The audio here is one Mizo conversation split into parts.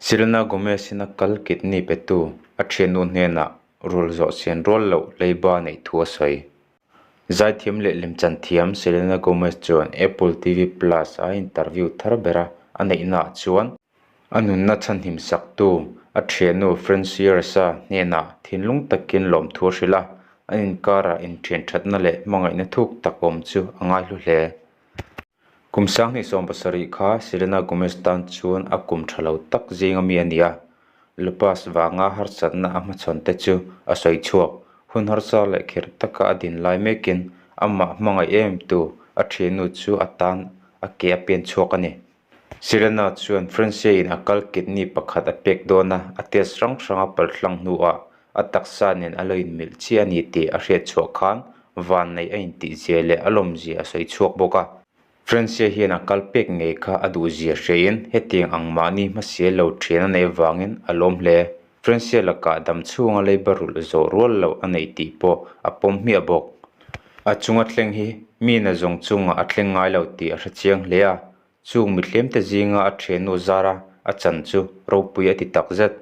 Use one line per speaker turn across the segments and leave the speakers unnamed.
Selena Gomez-in a kal kidney petu a thiannu hnenah rul zawh chian rual loh leiba neih thu a sawi. Zaithiam leh lemchan thiam Selena Gomez chuan Apple TV Plus a interview thar bera a neihnaah chuan a nunna chhanhim saktu a thiannu Francia Raisa hnenah thinlung takin lawmthu a hrilh a, an inkarah inthianthatna leh hmangaihna thuk tak awm chu a ngaihlu hle. Kum 2017 kha Selena Gomez tan chuan a kum tha lo tak zinga mi a ni a, lupus vanga harsatna a hmachhawn te chu a sawi chhuak. Hun harsa leh khirh taka a din lai mekin amah hmangaih em tu a thiannu chu a tan a ke a pian chhuak a ni. Selena chuan Francia-in a kal kidney pakhat a pek dawn a, a test hrang hrang a palhlang hnuah a taksa nen a lo inmilh chiah a ni tih a hriat chhuah khan vanneih a intihzia leh a lawmzia a sawi chhuak bawk a. Francia hian a kal pek ngei kha a duhzia hriain hetiang ang mahni hmasial lo thian a neih avangin a lawm hle. Francia lakah dam chhunga leiba rulh zawh rual loh a neih tih pawh a pawm hmiah bawk. A chunga thleng hi mi na zawng chungah a thleng ngai lo tih a hre chiang hle a, Chung mithlemte zinga a thiannu zara a chan chu ropui a ti tak zet.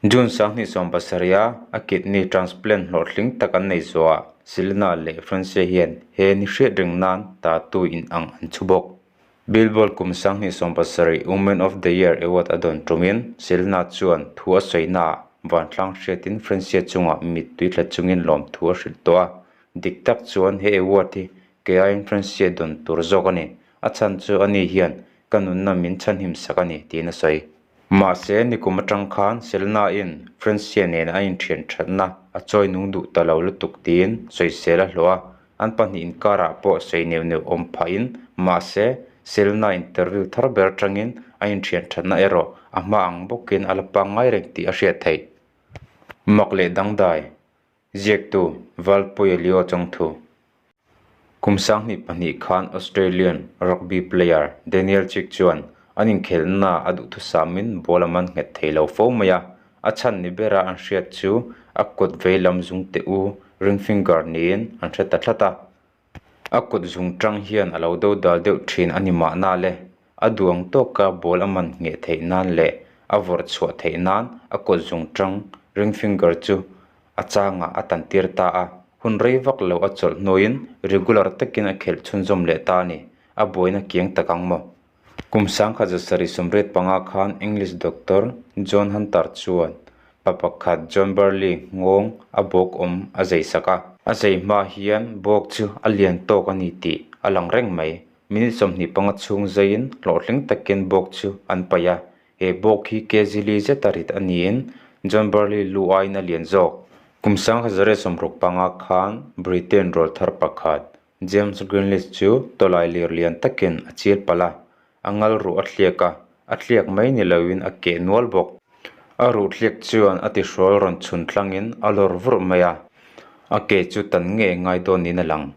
June 2017 a a kidney transplant hlawhtling tak an nei zuah Selena leh Francia hian he ni hriat reng nan tattoo in ang an chhu bawk. Billboard kum 2017 Woman of the Year award a dawn tumin Selena chuan thu a sawina ah vantlang hriatin Francia chungah mittui tla chungin lawmthu a hrilh tawh a, dik tak chuan he award hi kei aiin Francia dawn tur zawk a ni. A chhan chu ani hian ka nunna min chhanhim sak a ni tiin a sawi. Mahse, nikum atang khan Selena-in Francia nen a inthian thatna a chawi nung duh ta lo lutuk tiin sawisel a hlawh a, an pahnih inkarah pawh sawi neuh neuh awm phahin mahse, Selena interview thar ber atangin a inthian thatna erawh a hma ang bawkin a la pangngai reng tih a hriat theih. Mak leh dangdai Ziaktu Valpuia Leo Chawngthu. Kum 2002 khan Australian rugby player Daniel Chick chuan an inkhelhna a duhthusamin ball a man nghet thei lo fo mai a, a chhan ni bera an hriat chu a kut veilam zungte u ring finger niin an hre ta tlat a. A kut zung tang hian a lo do dal deuh thin a ni mahna le, a duang tawka ball a man ngheh theih nan leh a vawrh chhuah theih nan a kut zung tang ring finger chu a changah a tan tir ta a, hun rei vak lo a chawlh hnuaiin regular takin a khelh chhunzawm leh ta a ni, a buaina kiang tak ang maw? Kum 1785 khan English doctor John Hunter chuan pa pakhat John Burley nghawng a bawk awm a zei sak a. A zei hma hian bawk chu a lian tawk a ni tih a lang reng mai. Minute 25 chhung zeiin hlawhtling takin bawk chu an paih a, He bawk hi kg li zeta rit a niin John Burley lu aiin a lian zawk. Kum 1965 khan Britain rawlthar pakhat James Greenlees chu tawlai lir lian takin a chil palh a, a ngal ruh a thliak a, a thliak mai ni loin a keh nual bawk. A ruh thliak chuan a tihrual rawn chhun tlangin a lawr vurh mai a, a ke chu tan ngei ngai dawn niin a lang.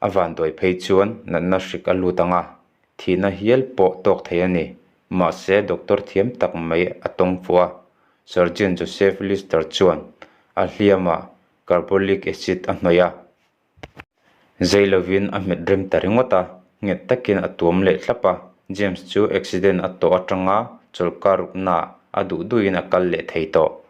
A vanduai phei chuan natna hrik a lut ang a, Thihna hial pawh tawk thei a ni. Mahse, doctor thiam tak mai a tawng fuh a. Surgeon Joseph Lister chuan a hliamah carbolic acid a hnawih a. Zei lovin a hmet rem ta ringawt a, nghet takin a tuam leh thlap a. James chu accident a tawh atanga chawlhkar ruknaah a duh duhin a kal leh thei tawh.